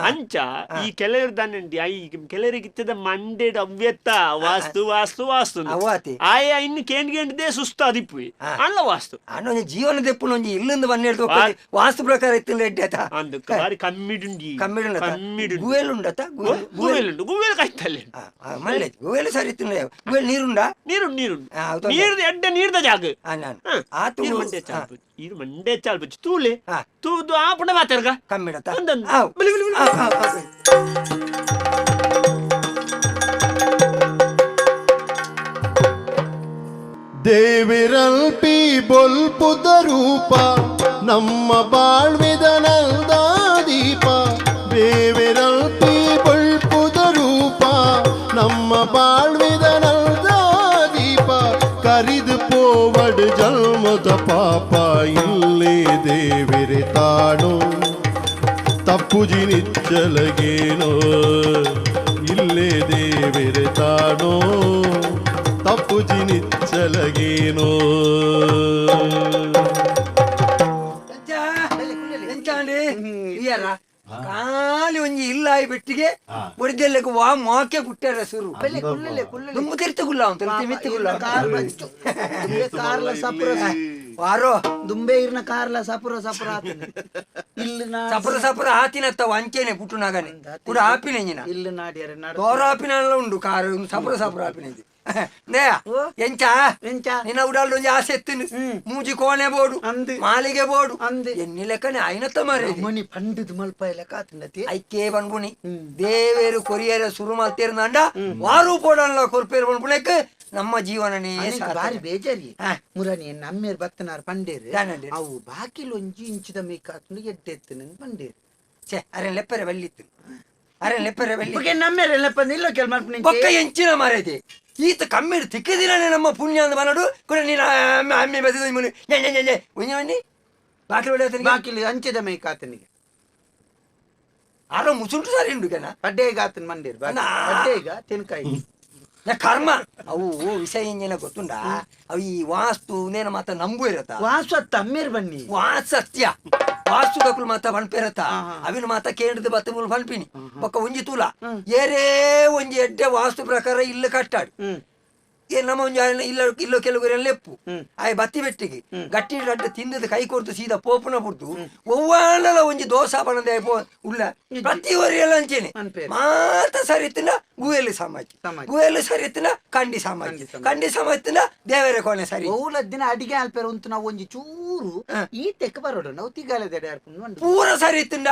ಅಂಚ ಈ ಕೆಲವರು ದಾನಂಡಿ I ಕೆಲವರಿಗೆ ಇತ್ತದ ಮಂಡೆಡ್ ಅವ್ಯತ್ತ ವಾಸ್ತು ವಾಸ್ತು ವಾಸ್ತು. ಅವ್ವಾತಿ. ಆಯ ಇನ್ನು ಕೇಂದ್ ಕೇಂದ್ದೇ ಸುಸ್ತು ಅದಿಪ್ಪು ಅಲ್ಲ ವಾಸ್ತು. ಅಣ್ಣ ಒಂಜಿ ಜೀವನ ದೆಪ್ಪುನ ಒಂಜಿ ಇಲ್ಲಿಂದ ಬನ್ನೇಳ್ದು ವಾಸ್ತು ಪ್ರಕಾರ ಇತ್ತಿಲ್ಲ ಎಡ್ಡೆ ಆತ. ಅಂದು ಬಾರಿ ಕಮ್ಮಿಡುಂಡಿ. ಕಮ್ಮಿಡುಂಡತ. ಕಮ್ಮಿಡುಂಡು. ಗುವೆಲ್ ಉಂಡತ? ಗುವೆಲ್ ಉಂಟು, ಗುವೆಲ್ ಕಾಯ್ತಲ್ಲ. ಮಲ್ಲೆ ಗುವೆಲ್ ಸರಿ ಇತ್ತಿಲ್ಲ. ಗುವೆಲ್ ನೀರುಂಡ? ನೀರುಂಡು ನೀರುಂಡು. ಹೌದು. ನೀರ್ದ ಎಡ್ಡೆ ನೀರ್ದ ಜಾಗ. ನಾನು ಆತು. ನೀರು ಮಂಡೆ ಚಾಲ್ಪು, ನೀರು ಮಂಡೆ ಚಾಲ್ಪು ತೂಲೆ. ತೂದು ಆ ಪುಂಡ ಮಾತಾಡ್ಗ. ಕಮ್ಮಿಡತ. ಅಂದಂದು. ಆವ್. ಬಲಿ ಬಲಿ ಬಲಿ. ಆವ್, ಆವ್, ಆವ್. ದೇವಿರಲ್ಪಿ ಬೊಲ್ಪುದ ರೂಪ ನಮ್ಮ ಬಾಳ್ವಿದ ನಲ್ದ ದೀಪ. ದೇವಿರಲ್ಪಿ ಬೊಲ್ಪುದ ರೂಪ ನಮ್ಮ ಬಾಳ್ವಿದ ನಲ್ದ ದೀಪ. ಕರಿದು ಪೋವಡು ಜನ್ಮದ ಪಾಪ ಇಲ್ಲೇ ದೇವಿರೆ ತಾಣು ತಪ್ಪುಜಿ ನಿಚ್ಚಲಗೇನೋ. ಇಲ್ಲೇ ದೇವಿರೆ ತಾಣೋ ತಪ್ಪುಜಿ ನಿಚ್ಚಲಗೇನೋ. ಎಂಚ? ಎಂಚಾಂಡಿ? ಇಯ್ಯರ? ಖಾಲಿ ಒಂಜಿ ಇಲ್ಲ ಆಯಿ ಬೆಟ್ಟಿಗೆ ಒಡಿದೆಲ್ಲಕ್ಕೆ ವಾ ಮೋಕೆ ಪುಟ್ಟಾರ ಸುರು. ಬಲೆ ಕುಲ್ಲಲೆ ಕುಲ್ಲಲೆ. ದುಂಬು ತಿರ್ತ ಗುಲ್ಲ ಉಂಟು ಮಿತ್ತು ಗುಲ್ಲ. ಕಾರ್ ಬಚ್ಚು ದುಂಬೆ ಕಾರ್ಲ ಸಪುರ. ವಾರೋ. ದುಂಬೆ ಇರ್ನ ಕಾರ್ಲ ಸಪುರ ಸಪುರ ಆತನ ಇಲ್ಲಿ ನಾ. ಸಪುರ ಸಪುರ ಆತಿನತ್ತ ಅಂಚೆನೆ ಪುಟ್ಟುನಾಗನೆ ಕೂಡ ಆಪಿನ ಇಲ್ಲಿ ನಾಡಿಯರ ನಾಡ. ತೋರ ಆಪಿನ ಉಂಡು ಕಾರು ಸಪುರ ಸಪುರ ಆಪಿನ. ನೇಯ ಎಂಚ? ಎಂಚ? ನಿನ್ನ ಉಡಾಲ್ ಒಂಜಿ ಆಸೆ ಎತ್ತಿನ ಮೂಜಿ ಕೋಣೆ ಬೋಡು. ಅಂದ್. ಮಾಲಿಗೆ ಬೋಡು. ಅಂದ್. ಎನ್ನಿ ಲೆಕ್ಕನೆ ಆಯ್ನತ್ತ ಮಾರೆ. ಮನಿ ಪಂಡದ್ ಮಲ್ಪ ಲೆಕ್ಕ ಆತನತಿ. ಐಕೆ ಬನ್ಬುಣಿ ದೇವೇರು ಕೊರಿಯರ ಸುರು ಮಲ್ತೇರ್ನಾಂಡ ವಾರು ಪೋಡಲ್ಲ ಕೊರ್ಪೇರು ಬನ್ಬುಣೆಕ್ ನಮ್ಮ ಜೀವನನೇ ಅನೆಕ್ ಸಾರ್ಥಕ. ಬಾರಿ ಬೇಜಾರಿ. ಮುರನಿ ನಮ್ಮೇರ್ ಬತ್ತನಾರ್ ಪಂಡೇರು. ದಾನಂಡೇರು. ಅವು ಬಾಕಿಲ್ ಒಂಜಿ ಇಂಚಿದ ಮೇಕ್ ಆತನು ಎಡ್ಡೆ ಎತ್ತನ ಪಂಡೇರು. ಛೆ, ಅರೆ ಲೆಪ್ಪರೆ ಬಲ್ಲಿತ್ತು, ಅರೆ ಲೆಪ್ಪರೆ ಬಲ್ಲಿ. ಬೊಕೆ ನಮ್ಮೇರ್ ಎಲ್ಲ ಪಂದ ಇಲ್ಲ ಕೆಲ ಮಲ್ಪುನ. ಬೊಕ್ಕ ಎಂಚಿನ ಮಾರೈತಿ ಈತ ಕಮ್ಮಿಡ್ ತಿಕ್ಕದಿರನೆ ನಮ್ಮ ಪುಣ್ಯ ಅಂದ ಬನ್ನಡು ಕೂಡ ನೀನು ಅಮ್ಮೆ ಅಮ್ಮೆ ಬದಿದ ಮುನಿ ಞೆ ಞೆ ಞೆ ಞೆ ಒಂಜಿ ಒಂಜಿ ಬಾಕಿಲ್ ಹೊಡೆಯತನಿಗೆ. ಬಾಕಿಲ್ ಅಂಚದ ಮೇಕ್ ಆತನಿಗೆ. ಆರೋ ಮುಸುಂಟು ಸಾರಿ ಉಂಡು ಕೆನ. ಪಡ್ಡೇಗ ಆತನ ಮಂಡೇರು. ನಾ. ಪಡ್ಡೇಗ ತೆನ್ಕಾಯಿ. ನ ಕರ್ಮ ಅವು ವಿಷಯ ಎಂಜಿನ ಗೊತ್ತುಂಡ ಅವು ಈ ವಾಸ್ತು ನೇನ ಮಾತ ನಂಬು ಇರತ್ತ. ವಾಸು ಅತ್ತ ಅಮ್ಮೇರ್ ಬನ್ನಿ. ವಾಸತ್ಯ ವಾಸ್ತು ದಕುಲು ಮಾತ ಪನ್ಪೇರತ್ತ ಅವಿನ ಮಾತ ಕೇಂದ್ರದ ಬತ್ತ ಮುಲ್ ಪನ್ಪಿನಿ ಬೊಕ್ಕ ಒಂಜಿ ತೂಲ ಏರೇ ಒಂಜಿ ಎಡ್ಡೆ ವಾಸ್ತು ಪ್ರಕಾರ ಇಲ್ಲ ಕಟ್ಟಾಡು. ಏ ನಮ್ಮ ಒಂಜಿ ಆಯನ ಇಲ್ಲ ಇಲ್ಲ ಕೆಲವು ಲೆಪ್ಪು ಆಯ್ ಬತ್ತಿ ಬೆಟ್ಟಿಗೆ ಗಟ್ಟಿ ರಡ್ಡ ತಿಂದದ ಕೈ ಕೊಡ್ತು ಸೀದಾ ಪೋಪುನ ಬುಡ್ದು ಒವ್ವಾಂಡಲ ಒಂಜಿ ದೋಸಾ ಬಣದೆ ಪೋ ಉಲ್ಲ ಪ್ರತಿ ಒರಿಯಲ್ಲ ಅಂಚೇನೆ. ಅನ್ಪೇರು. ಮಾತ ಸರಿ ತಿನ್ನ ಗುವೆಲು ಸಮಾಜ. ಸಮಾಜ. ಗುವೆಲು ಸರಿ ತಿನ್ನ ಕಂಡಿ ಸಮಾಜ. ಕಂಡಿ ಸಮಾಜ ತಿನ್ನ ದೇವರ ಕೋಣೆ ಸರಿ. ಓಲದ್ದಿನ ಅಡಿಗೆ ಅಲ್ಪೇರು ಉಂಟು ನಾವು ಒಂಜಿ ಚೂರು ಈ ತೆಕ್ಕ ಬರೋಡು ನಾವು ತಿಗಾಲದೆಡೆ ಅರ್ಪುಂಡು ಮಂಡು. ಪೂರ ಸರಿ ತಿಂಡ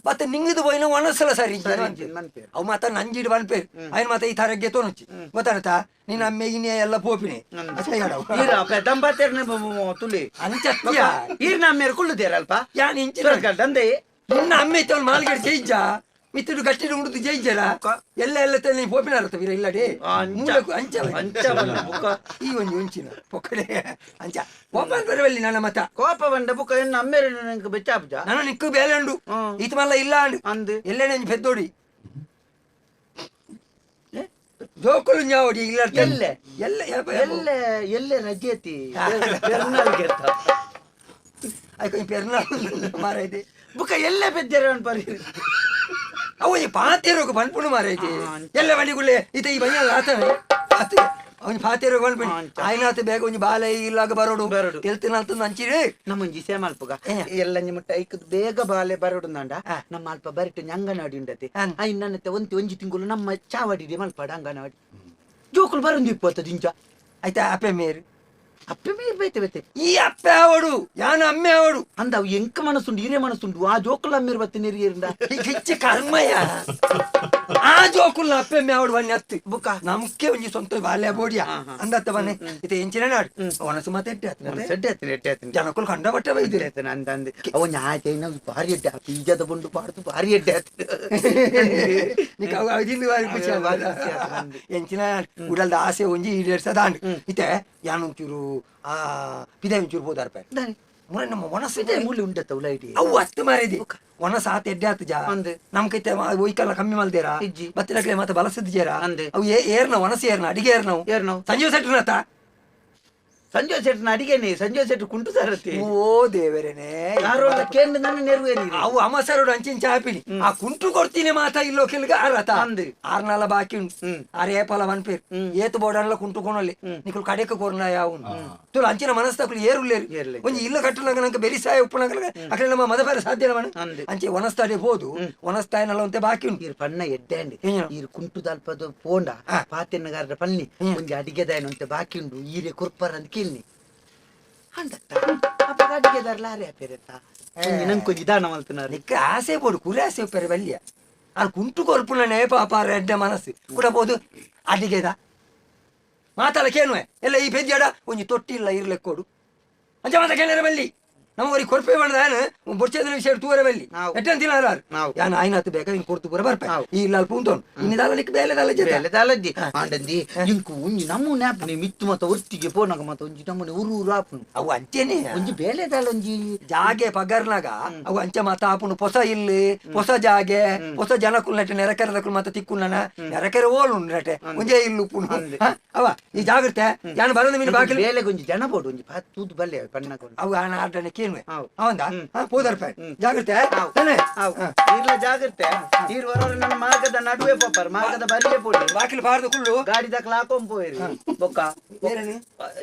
ಮತ್ತೆ ನಿಂಗದು ಪೋಯಿನ ಒಣಸಲ ಸರಿ. ಸರಿ ಇಜ್ಜಿಂದ್ ಮನ್ಪೇರು. ಅವು ಮಾತ ನಂಜಿಡ್ ಪನ್ಪೇರು ಅಯ್ಯನ ಮಾತ ಈ ತರಗ್ಗೆ ತೋನುಚ್ಚಿ ಗೊತ್ತಾನತ ನೀನ್ ಅಮ್ಮೆ ಇನಿ ಎಲ್ಲ ಪೋಪಿನಿ ಈರ ದಂಪತಿಯರ್ನ ತುಲಿ. ಅಂಚತ್ಯ. ಈರ್ ನಮ್ಮೇರು ಕುಳ್ಳುದೇರ ಅಲ್ಪ. ಯಾನ್ ಇಂಚಿನ ದಂದೆ. ನಿನ್ನ ಅಮ್ಮೆ ಇತ್ತವನು ಮಾಲ್ಗಡೆ ಜೈಜ ಮಿತ್ತಡು ಗಟ್ಟಿಡು ಉಂಡುದು ಜೈಜಲ ಎಲ್ಲ ಎಲ್ಲ ತಲೆ ನೀ ಪೋಪಿನ ಅರ್ಥ ವೀರ ಇಲ್ಲಡೆ. ಮೂಲಕು ಅಂಚ. ಅಂಚ ಬಂದ ಬುಕ್ಕ. ಈ ಒಂಜಿ ಒಂಚಿನ ಪೊಕ್ಕಡೆ ಅಂಚ ಕೋಪ ಬರವಲ್ಲಿ ನನ್ನ ಮತ. ಕೋಪ ಬಂದ ಬುಕ್ಕ ಎನ್ನ ಅಮ್ಮೇರು ನಂಗೆ ಬೆಚ್ಚಾಪುಜ. ನಾನು ನಿಕ್ಕು ಬೇಲೆ ಉಂಡು. ಈತ ಮಲ್ಲ ಇಲ್ಲ ಅಂಡು. ಅಂದು. ಎಲ್ಲೇ ಒಂಜಿ ಪೆದ್ದೋಡಿ ಜೋಕುಲು ಞಾವಡಿ ಇಲ್ಲ. ಎಲ್ಲೆ? ಎಲ್ಲ. ಎಲ್ಲೆ ಎಲ್ಲೆ ರಜೆತಿ ಪೆರ್ನಾಲ್ಗೆ. ಆಯ್ತು ಪೆರ್ನಾಲ್ ಮಾರೈತೆ. ಬುಕ್ಕ ಎಲ್ಲೆ ಪೆದ್ದೇರ ಪರಿ. ಅವು ಈ ಪಾತೆರೋಗ ಪನ್ಪುಣು ಮಾರೈತಿ ಎಲ್ಲ ಬಳಿಗುಳ್ಳೆ ಈತ ಈ ಬಯ್ಯಲ್ಲ ಆತನೆ ಆತ. ಅವನ್ ಫಾತಿರ ಗೊಂಡ್ಬಿಡಿ ಅಂಚ. ಆಯ್ನಾತ ಬೇಗ ಒಂಜಿ ಬಾಲೆ ಇಲ್ಲಾಗ ಬರೋಡು ಬರೋಡು. ತೆಲ್ತಿನ ಅಂಚಿರಿ ನಮ್ಮೊಂಜಿ ಸೇ ಮಲ್ಪುಗ ಏ. ಎಲ್ಲ ಮುಟ್ಟ ಐಕದ್ ಬೇಗ ಬಾಲೆ ಬರೋಡು ನಾಂಡ ಆ. ನಮ್ಮ ಅಲ್ಪ ಬರಿಟು ಅಂಗನವಾಡಿ ಉಂಡತೆ ಅನ್. ಐನ್ ನನ್ನತ್ತೆ ಒಂತಿ ಒಂಜಿ ತಿಂಗಳು ನಮ್ಮ ಚಾವಡಿ ಮಲ್ಪಾಡ ಅಂಗನವಾಡಿ ಜೋಕುಲು ಬರೊಂದು ಇಪ್ಪತ್ತ ದಿಂಚ ಆಯ್ತಾ ಅಪ್ಪೆ ಮೇರು ಅಪ್ಪೆ ಮೇರ್ ಬೈತೆ ಬೈತೆ ಈ ಅಪ್ಪೆ ಅವಡು ಯಾನ ಅಮ್ಮೆ ಅವಡು ಅಂದ ಅವು ಎಂಕ ಮನಸ್ಸುಂಡು ಹಿರಿಯ ಮನಸ್ಸುಂಡು ಆ ಜೋಕುಲು ಅಮ್ಮಿರ್ ಬತ್ತೆ ನೆರಿಯೇರಿಂದ ಈ ಕಿಚ್ಚಿ ಕರ್ಮಯ್ಯ ಆ ಜೋಕುಲ್ನ ಅಪ್ಪೆ ಅಮ್ಮೆ ಅವಡು ಬನ್ನಿ ಅತ್ತಿ ಬುಕ್ಕ. ನಮ್ಕೆ ಒಂಜಿ ಸ್ವಂತ ಬಾಲ್ಯ ಬೋಡಿಯ ಅಂದತ್ತ ಬನ್ನಿ ಇತ್ತೆ ಎಂಚಿನ ನಾಡು ಒಣಸು ಮಾತೆ ಎಡ್ಡೆ ಆತ್ನ ಸೆಡ್ಡೆ ಆಯ್ತು ಎಡ್ಡೆ ಆಯ್ತು ಜನಕುಲು ಕಂಡ ಬಟ್ಟೆ ಬೈದಿರೆ ಎಡ್ಡೆ ಆಯ್ತು ಅಂದ ಅಂದೆ ಅವನ್ ಆಯ್ತು ಭಾರಿ ಎಡ್ಡೆ ಆಯ್ತು ಈಜದ ಬುಂಡು ಪಾಡ್ದು ಭಾರಿ ಎಡ್ಡೆ ಆಯ್ತು ನಿಕ್ ಅವು ಅದಿಲ್ಲು ಬಾರಿ ಖುಷಿ ಅಯ್ಯೋ, ಭಾರಿ ಆತು. ಖುಷಿ ಆತು ನಂದು. ಎಂಚಿನ ಉಡಲ್ದ ಆಸೆ ಒಂಜಿ ಈಡೇರ್ಸದಾಂಡ್ ಇತ್ತೆ ಯಾನೊಂಚೂರು ಆ ಪಿದಾಯಿ ಒಂಚೂರು ಬೋದಾರ್ಪ ದಾನೆ. ಮುರೆ ನಮ್ಮ ಒಣಸು ಇದೇ ಮೂಲೆ ಉಂಡತ್ತ ಉಲೈಡಿ ಅವು ಅತ್ತು ಮಾರಿದಿ ಒಣಸ ಆತ ಎಡ್ಡೆ ಆತು ಜಾ ಅಂದ್. ನಮ್ ಕೈತೆ ಒಯ್ಕಲ್ಲ ಕಮ್ಮಿ ಮಲ್ದೇರಾ ಇಜ್ಜಿ. ಬತ್ತಿನಕ್ಲೆ ಮತ್ತೆ ಬಲಸದ್ ಜೇರಾ ಅಂದ್. ಅವು ಏರ್ನ ಒಣಸ ಏರ್ನ ಅಡಿಗೆ ಏರ್ನವು ಏರ್ನವು. ಸಂಜೀವ್ ಸೆಟ್ರನತ್ತ ಸಂಜಯ್ ಶೆಟ್ನ ಅಡಿಗೆನೆ ಸಂಜಯ್ ಶೆಟ್ರು ಕುಂಟು ಸಾರತಿ ಓ ದೇವರೇನೆ ಯಾರೋಲ್ಲ ಕೇಂದ್ರ ನನ್ನ ನೆರವೇರಿ ಅವು ಅಮಸರುಡು ಅಂಚಿನ ಚಾಪಿನಿ ಆ ಕುಂಟು ಕೊಡ್ತೀನಿ ಮಾತ ಇಲ್ಲೋ ಕೆಲ್ಗ ಅರತ ಅಂದ್. ಆರ್ನಾಲ ಬಾಕಿ ಉಂಟು ಹ್ಮ್. ಆರ್ ಏಪಲ ವನ್ಪೇರ್ ಏತು ಬೋಡನ್ಲ ಕುಂಟು ಕೊನೊಲ್ಲೆ ನಿಕುಲು ಕಡೆಕ ಕೊರ್ನ ಯಾವುನು ತುಳು ಅಂಚಿನ ಮನಸ್ತಕುಲು ಏರುಲ್ಲೇರು ಏರ್ಲೆ. ಒಂಜಿ ಇಲ್ಲ ಕಟ್ಟುನಗ ನಂಗೆ ಬೆರಿಸಾಯ ಉಪ್ಪುನಗ ಅಕಲೆ ನಮ್ಮ ಮದಪೇರ ಸಾಧ್ಯ ಮನ ಅಂದ್. ಅಂಚೆ ವನಸ್ತಾಡೆ ಹೋದು ವನಸ್ತಾಯನಲ್ಲ ಒಂತೆ ಬಾಕಿ ಉಂಟು ಈರ್ ಪಣ್ಣ ಎಡ್ಡೆ ಅಂడి ಏನ? ಈರ್ ಕುಂಟು ದಲ್ಪದ ಪೋಂಡ ಆ. ಪಾತೆನ್ನಗಾರರ ಪನ್ನಿ ಒಂಜಿ ಅಡಿಗೆದಾಯನ ಬಾಕಿ ಉಂಡು ಈರೆ ಕುರ್ಪರ ಅಂತ ಕೇಳಿ ಅಂದತ್ತ ಅಪ್ಪಗ ಅಡಿಗೆದಾರ ಲಾರಿ ಆಪೇರತ್ತ ಒಂಜಿ ನಂಕೊಂಜಿ ದಾನ ಮಲ್ತನಾರು ನಿಕ್ಕ ಆಸೆ ಪೋಡು ಕುರಿ ಆಸೆ ಉಪ್ಪೆರೆ ಬಲ್ಲಿಯ ಆರ್ ಕುಂಟು ಕೊರ್ಪುನನೇ ಪಾಪ ಎಡ್ಡೆ ಮನಸ್ಸು ಕೂಡ ಪೋದು ಅಡಿಗೆದ ಮಾತಲ್ಲ ಕೇನುವೆ ಎಲ್ಲ ಈ ಪೆದ್ಯಾಡ ಒಂಜಿ ತೊಟ್ಟಿಲ್ಲ ಇರ್ಲೆಕ್ಕೋಡು ಅಂಚ ಮಾತ ಕೇಳರೆ ಬಲ್ಲಿ ನಮ್ಮವರಿಗೆ ಕೊರ್ಪೆ ಬಂದ ಬೊಚ್ಚದ ವಿಷಯ ತೂರೆ ಬಲ್ಲಿ ನಾವು. ಎಟ್ಟಂತ ತಿನ್ನಾರ ನಾವು. ಯಾನ್ ಆಯ್ನಾತು ಬೇಕಾ ಹಿಂಗ್ ಕೊಡ್ತು ಪೂರ ಬರ್ಪೆ ನಾವು. ಈ ಇಲ್ಲ ಅಲ್ಪ ಉಂಟು ಇನ್ನಿದಾಲ ನಿಕ್ ಬೇಲೆ ದಾಲ ಜೊತೆ ಬೇಲೆ ದಾಲಜ್ಜಿ ಆಂಡಂದಿ ಇಂಕು ಒಂಜಿ ನಮೂನೆ ಆಪುನಿ ಮಿತ್ತು ಮತ ಒರ್ತಿಗೆ ಪೋನಾಗ ಮತ ಒಂಜಿ ನಮೂನೆ ಉರು ಉರು ಆಪುನು ಅವು ಅಂಚೆನೆ ಒಂಜಿ ಬೇಲೆ ದಾಲ ಒಂಜಿ ಜಾಗೆ ಪಗರ್ನಾಗ ಅವು ಅಂಚೆ ಮಾತ ಆಪುನು ಪೊಸ ಇಲ್ಲಿ ಪೊಸ ಜಾಗೆ ಪೊಸ ಜನಕುಲ್ ನಟೆ ನೆರಕೆರೆದಕುಲ್ ಮಾತ ತಿಕ್ಕುನನ ನೆರಕೆರೆ ಓಲು ನಟೆ ಒಂಜೇ ಇಲ್ಲು ಉಪ್ಪುನು ಅಂದೆ. ಹ? ಅವ ಈ ಜಾಗ್ರತೆ ಯಾನ್ ಬರೋದು ಮೀನು ಬಾಕಿಲ್ ಬೇಲೆಗೆ ಒಂಜಿ ಜನ ಬೋಡು ಒಂಜಿ ಪಾತ್ ತೂದು ಬಲ್ಲೆ ಪಣ್ಣಗ ಅವು ಆನ ಆಟನೆ ಕೇನ್ವೆ ಹಾವು. ಅವಂದ ಪೋದರ್ಪೆ ಜಾಗ್ರತೆ ಹಾವು. ತಾನೆ ಇರ್ಲ ಜಾಗ್ರತೆ ಈರ್ ವರವರು ನನ್ನ ಮಾರ್ಗದ ನಡುವೆ ಪೋಪರ್ ಮಾರ್ಗದ ಬರಿಯೇ ಪೋಡಿ ಬಾಕಿಲ್ ಬಾರ್ದು ಕುಳ್ಳು ಗಾಡಿ ದಾಖಲ ಹಾಕೊಂಡ್ ಪೋಯಿರಿ ಬೊಕ್ಕ ಏರೇನು?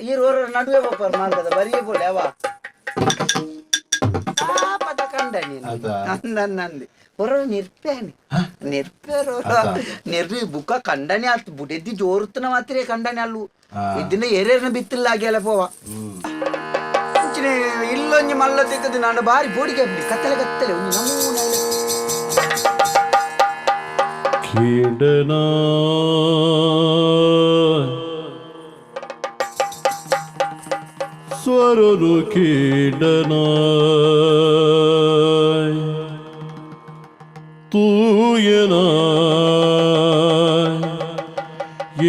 ಈರ್ ವರವರು ನಡುವೆ ಪೋಪರ್ ಮಾರ್ಗದ ಬರಿಯೇ ಪೋಡಿ ಅವ ಪಾಪದ ಕಂಡ ನೀನು ಆತಾ. ನಂದಿ ಹೊರ ನಿರ್ಪೇನೆ ನಿರ್ಪೇರೋ ಆತಾ. ನಿರ್ರಿ ಬುಕ್ಕ ಕಂಡನೆ ಆತು ಬುಡೆದ್ದಿ ಜೋರುತ್ತನ ಮಾತ್ರ ಕಂಡನೆ ಅಲ್ಲು ಆ. ಇದನ್ನ ಏರೇರ್ನ ಬಿತ್ತಿಲ್ಲ ಆಗ್ಯಲ್ಲ ಪೋವ ಇಂಚಿನ ಇಲ್ಲೊಂಜಿ ಮಲ್ಲ ತಿಕ್ಕದು ನಾನು ಬಾರಿ ಬೋಡಿಗೆ ಹಾಕ್ಲಿ. ಕತ್ತಲೆ ಕತ್ತಲೆ ಒಂಜಿ ನಮೂನೆ ಖೇಡನಾ ಸ್ವರನು ಖೇಡನಾ ತೂಯನ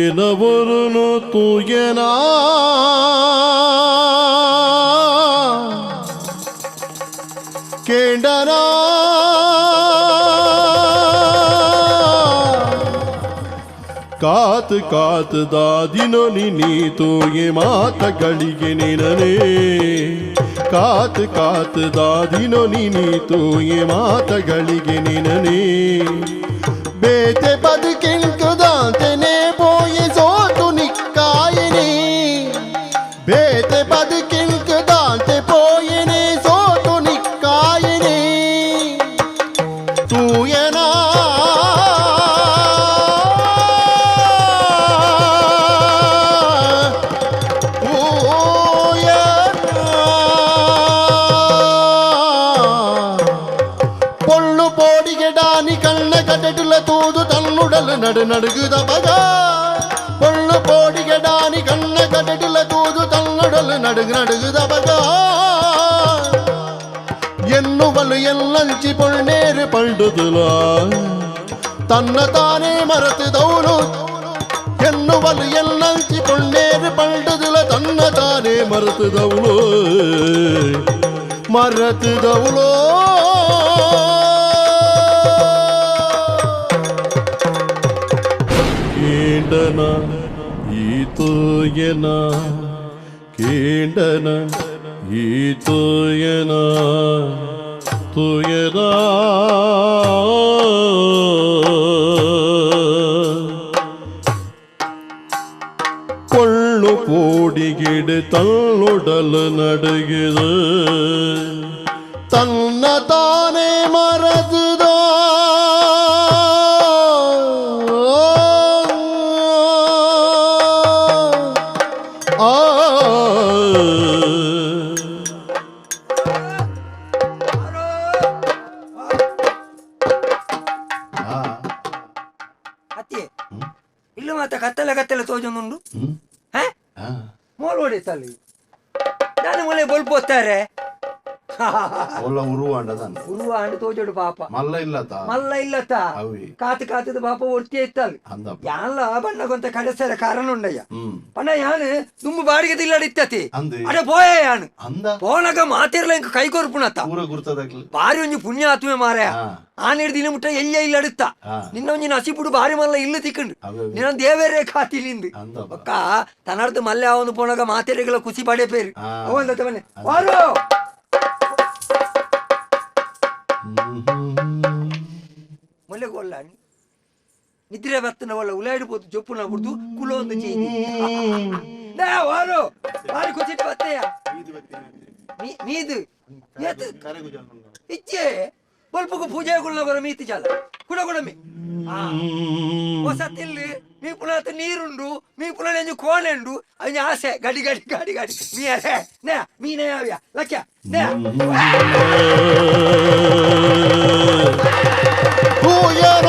ಎನವರನು ತೂಯನ ಕೇಂಡನಾ ಕಾತ್ ಕಾತ್ ದಾದಿನೊ ನಿನೀತು ಎ ಮಾತಗಳಿಗೆ ನಿನನೇ ಕಾತ್ ಕಾತ್ ದಾದಿನೊ ನಿನೀತು ಎ ಮಾತಗಳಿಗೆ ನಿನನೇ ಬೇತೆ ಬದುಕಿಂಕುದಾಂತೆನೆ ಪೋಯೆ ಸೋತು ನಿಕ್ಕಾಯನೆ ಬೇತೆ ಬದುಕಿಂಕುದಾಂತೆ ಪೋಯೆನೆ ಸೋತು ನಿಕ್ಕಾಯನೆ ತೂಯನಾ ತೂಯನಾ. ಪೊಳ್ಳು ಪೋಡಿಗೆ ಡಾನಿ ಕಣ್ಣ ಕಟಟುಲ ತೂದು ತನ್ನುಡಲು ನಡು ನಡುಗುದ ಬಗ ಪೊಳ್ಳು ಪೋಡಿಗೆ ಡಾನಿ ಕಣ್ಣ ಕಟಟುಲ ತೂದು ತನ್ನುಡಲು ನಡುಗು ನಡುಗುದ ಬಗ ಎನ್ನುವಲು ಎಲ್ಲಂಚಿ ಪೊಳ್ಳೇರು ಪಂಡುದುಲ ತನ್ನ ತಾನೇ ಮರೆತದವನು ಎನ್ನುವಲು ಎಲ್ಲಂಚಿ ಪೊಳ್ಳೇರು ಪಂಡುದುಲ ತನ್ನ ತಾನೇ ಮರೆತದವಳು ಮರೆತದವಳು ಕೇಂಡನ ಈತೋಯನ ಕೇಂಡನ ಈತೋಯನ ತುಯನ ಪೋಡಿಗಿಡು ತಲ್ಲೊಡಲು ನಡುಗಿದು ತನ್ನ ತಾನೇ ಮರದುದ. ಆ ಅತ್ತೆ ಇಲ್ಲು ಮಾತ ಕತ್ತಲೆ ಕತ್ತಲೆ ತೋಜೊಂದುಂಡು. ಹಾ. ಆ. ಮೋಲ್ ಹೊಡಿತಲ್ಲಿ ನಾನು ಮೊಲೆ ಬೊಲ್ಪೋತ್ತಾರೆ. ಒಲ್ಲ ಉರುವಾಂಡ ದಾನೆ. ಉರುವ ಅಂಡು ತೋಜೋಡು ಪಾಪ. ಮಲ್ಲ ಇಲ್ಲತ. ಮಲ್ಲ ಇಲ್ಲತ್ತ. ಅವಿ. ಕಾತು ಕಾತದ ಪಾಪ ಒರ್ತಿ ಇತ್ತಲ್. ಅಂದಪ್ಪ. ಯಾನ್ಲ ಬಣ್ಣ ಗೊಂತ ಕಡೆಸರ ಕಾರಣ ಉಂಡಯ್ಯ. ಪಂಡ ಯಾನ್ ದುಂಬು ಬಾಡಿಗೆ ತಿಲ್ಲಡಿತ್ತತಿ. ಅಂದೆ. ಅಡೆ ಪೋಯ ಯಾನ್. ಅಂದ. ಪೋನಗ ಮಾತಿರ್ಲ ಇಂಕ ಕೈ ಕೊರ್ಪುಣತ್ತ. ಪೂರ ಗುರ್ತದಾಗ್ಲಿ. ಬಾರಿ ಒಂಜಿ ಪುಣ್ಯ ಆತ್ಮೆ ಮಾರಾಯ. ಆನೇడు ದಿನ ಮುಟ್ಟ ಎಲ್ಲ ಇಲ್ಲಡುತ್ತ. ನಿನ್ನ ಒಂಜಿ ನಸಿಪುಡು ಬಾರಿ ಮಲ್ಲ ಇಲ್ಲು ತಿಕ್ಕಂಡು. ಅವೇ ಅವೇ. ನಿನ್ನ ದೇವರೇ ಕಾತಿಲಿಂದು. ಅಂದಪ್ಪ. ಒಕ್ಕ ತನರ್ದು ಮಲ್ಲೆ ಅವನು ಪೋನಗ ಮಾತೆರೆಗಳ ಖುಷಿ ಪಡೆ ಪೇರು. ಅವಂದ ಬನ್ನಿ ವಾರು. ಮೊಲ್ಲೆ ಗೊಲ್ಲ ನಿದ್ರೆ ಬತ್ತನ ಒಳ್ಳ ಉಲಾಯಿಡ್ಬೋದು ಜೊಪ್ಪುನ ಬಿಡ್ದು ಕುಲೊಂದು ಚೀನಿ ನಾ ವಾರು ಬಾರಿ ಖುಷಿ ಬತ್ತೆಯ ಮೀದು ಏತು ಇಚ್ಚೆ ಬಲ್ಪುಗು ಪೂಜೆ ಗುಳ್ನ ಮೀತಿ ಜಾಲ ಕುಡ ಕುಡ ಮೀ ಹೊಸ ತಿಲ್ಲು ಮೀ ಪುನಃ ನೀರುಂಡು ಮೀ ಪುನಃ ನೆಂಜು ಕೋಣೆಂಡು ಅಂಜ ಆಸೆ ಗಡಿ ಗಡಿ ಗಡಿ ಗಡಿ ಮೀ ಅರೆ ನೇ ಮೀನೇ ಯಾವ್ಯ ಲಕ್ಯ ನೇ. ತೂಯರ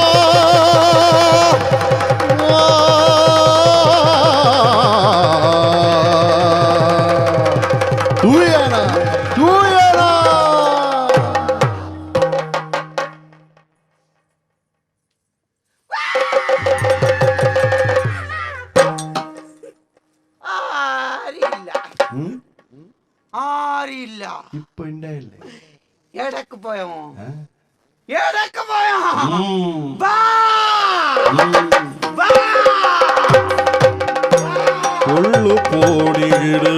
ತೂಯರ ತೂಯರ. ആരില്ല. ആരില്ല. ಇಪ್ಪ ಇಂಡ ಇಲ್ಲ. എടക്ക് പോയോ? എടക്ക് പോയോ? വാ വാ. പൊള്ളു പോടിയിട്.